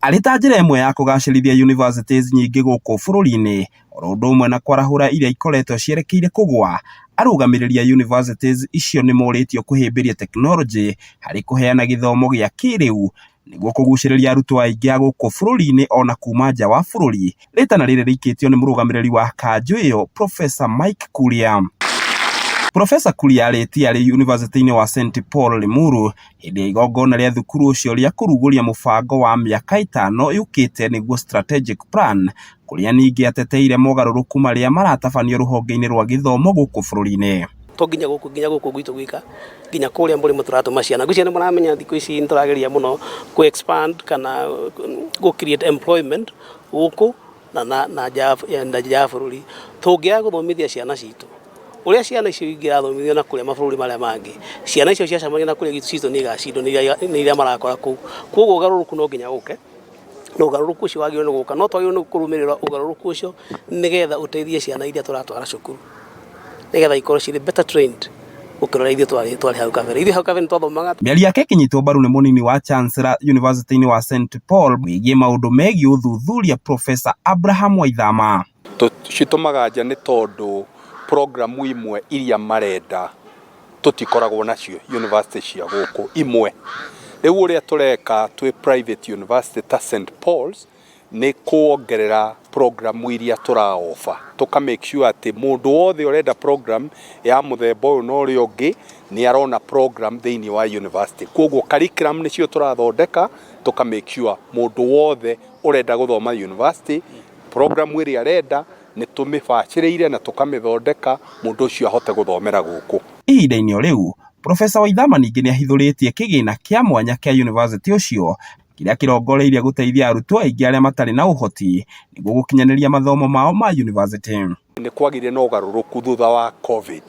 Arĩ ta njĩra ĩmwe ya kũgacĩrithia universities nyingĩ gũkũ bũrũri-inĩ oro ũndũ ũmwe na kwarahũra iria ikoretwo cierekeire kũgũa, arũgamĩrĩri a universities icio nĩ morĩtio kũhĩmbĩria tekinoronjĩ harĩ kũheana gĩthomo gĩa kĩrĩu nĩguo kũgucĩrĩria arutwo aingĩ a gũkũ bũrũri-inĩ ona kuma nja wa bũrũri. Rĩtana rĩrĩ rĩikĩtio nĩ mũrũgamĩrĩri wa kanjũ ĩyo Professor Mike Kuria. Professor Kuria arĩtie arĩ yunivasĩtĩ-inĩ wa St Paul Limuru hĩndĩ ya igongona rĩa thukuru ũcio rĩa kũrugũria mũbango wa mĩaka ĩtano yũkĩte nĩguo strategic plan, kũrĩa ningĩ ateteire mogarũrũku marĩa maratabanio rũhonge-inĩ rwa gĩthomo gũkũ bũrũri-inĩ. To nginya gũkũ nginya gũkũ gwitũ gwika nginya kũrĩa mũrĩmo tũratũma ciana. Ngwĩciria nĩ mũramenya thikũ ici nĩ tũrageria mũno kũ expand kana gũ create employment gũkũ na na nja ya bũrũri. Tũngĩaga gũthomithia ciana citũ ũrĩa ciana icio ingĩrathomithio na kũrĩa mabũrũri marĩa mangĩ, ciana icio ciacemania na kũrĩa citũ nĩ igacindwo nĩ iria marakora kũu. Koguo ũgarũrũku no nginya ũke na ũgarũrũku ũcio wagĩrĩirwo nĩ gũka no twagĩrĩirwo nĩ kũrũmĩrĩra ũgarũrũku ũcio nĩgetha ũteithie ciana iria tũratwara cukuru nĩgetha ikorwo cirĩ better trained gũkĩra ũrĩa ithuĩ twarĩ hau kabere. Ithuĩ hau kabere nĩ twathomaga. Mĩario yake ĩkĩnyitwo mbaru nĩ mũnini wa Chancellor University-inĩ wa St Paul wĩgiĩ maũndũ megiĩ ũthuthuria Professor Abraham Waithama. Citũmaga nja nĩ tondũ programu imwe iria marenda tũtikoragwo nacio university cia gũkũ imwe. Rĩu ũrĩa tũreka twĩ private university ta St Paul's nĩ kuongerera programu iria tũra offer, tũka make sure atĩ mũndũ wothe ũrenda program ya mũthemba ũyũ na ũrĩa ũngĩ nĩ arona program thĩinĩ wa university. Koguo curriculum nĩcio tũrathondeka tũka make sure mũndũ wothe ũrenda gũthoma university program ĩrĩa arenda nĩ tũmĩbacĩrĩire na tũkamĩthondeka mũndũ ũcio ahote gũthomera gũkũ. Ihinda-inĩ o rĩu, Professor Waithama ningĩ nĩ ahithũrĩtie kĩgĩna kĩa mwanya kĩa yunivasĩtĩ ũcio kĩrĩa kĩrongoreirie gũteithia arutwo aingĩ arĩa matarĩ na ũhoti nĩguo gũkinyanĩria mathomo mao ma yunivasĩtĩ. Nĩ kwagĩire na ũgarũrũku thutha wa Covid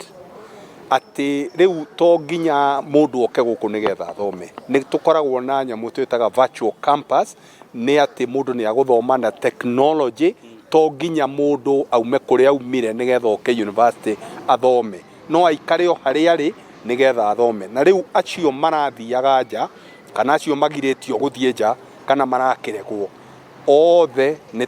atĩ rĩu to nginya mũndũ oke gũkũ nĩgetha athome. Nĩ tũkoragwo na nyamũ twĩtaga virtual campus, nĩ atĩ mũndũ nĩ agũthoma na technology, to nginya mũndũ aume kũrĩa aumire nĩgetha oke university athome. No aikare o harĩa arĩ nĩgetha athome. Na rĩu acio marathiaga nja kana acio magirĩtio gũthiĩ nja kana marakĩregwo, othe nĩ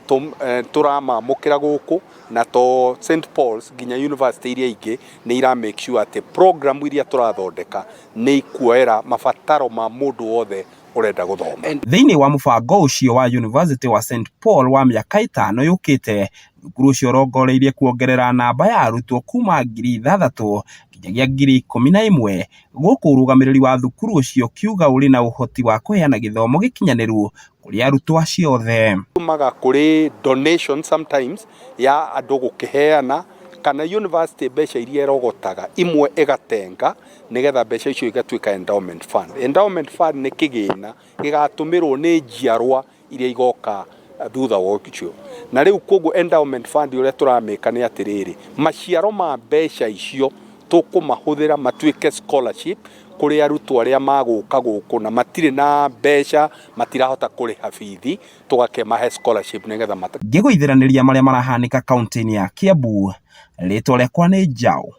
tũramamũkĩra gũkũ na to St Paul's nginya university iria ingĩ nĩ ira make sure atĩ program iria tũrathondeka nĩ ikuoera mabataro ma mũndũ wothe ũrenda gũthoma. Thĩinĩ wa mũbango ũcio wa University wa St Paul wa mĩaka ĩtano yũkĩte, thukuru ũcio ũrongoreirie kuongerera namba ya arutwo kuma 6,000 nginyagia 11,000 gũkũ ũrũgamĩrĩri wa thukuru ũcio ũkiuga ũrĩ na ũhoti wa kũheana gĩthomo gĩkinyanĩru kũrĩ arutwo acio othe. Tumaga kũrĩ donation sometimes ya andũ gũkĩheana kana university mbeca iria ĩrogotaga imwe ĩgatenga nĩgetha mbeca icio igatuĩka endowment fund. Endowment fund nĩ kĩgĩna gĩgatũmĩrwo nĩ njiarwa iria igoka thutha wa ũcio. Na rĩu koguo endowment fund ũrĩa tũramĩka nĩ atĩrĩrĩ, maciaro ma mbeca icio tũkũmahũthĩra matuĩke scholarship kũrĩ arutwo arĩa magũka gũkũ na matirĩ na mbeca, matirahota kũrĩha bithi, tũgakĩmahe scholarship nĩgetha mata. Ngĩgũithĩranĩria marĩa marahanĩka kaunti-inĩ ya Kiambu, rĩtwa rĩakwa nĩ Njaũ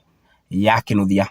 ya Kĩnuthia.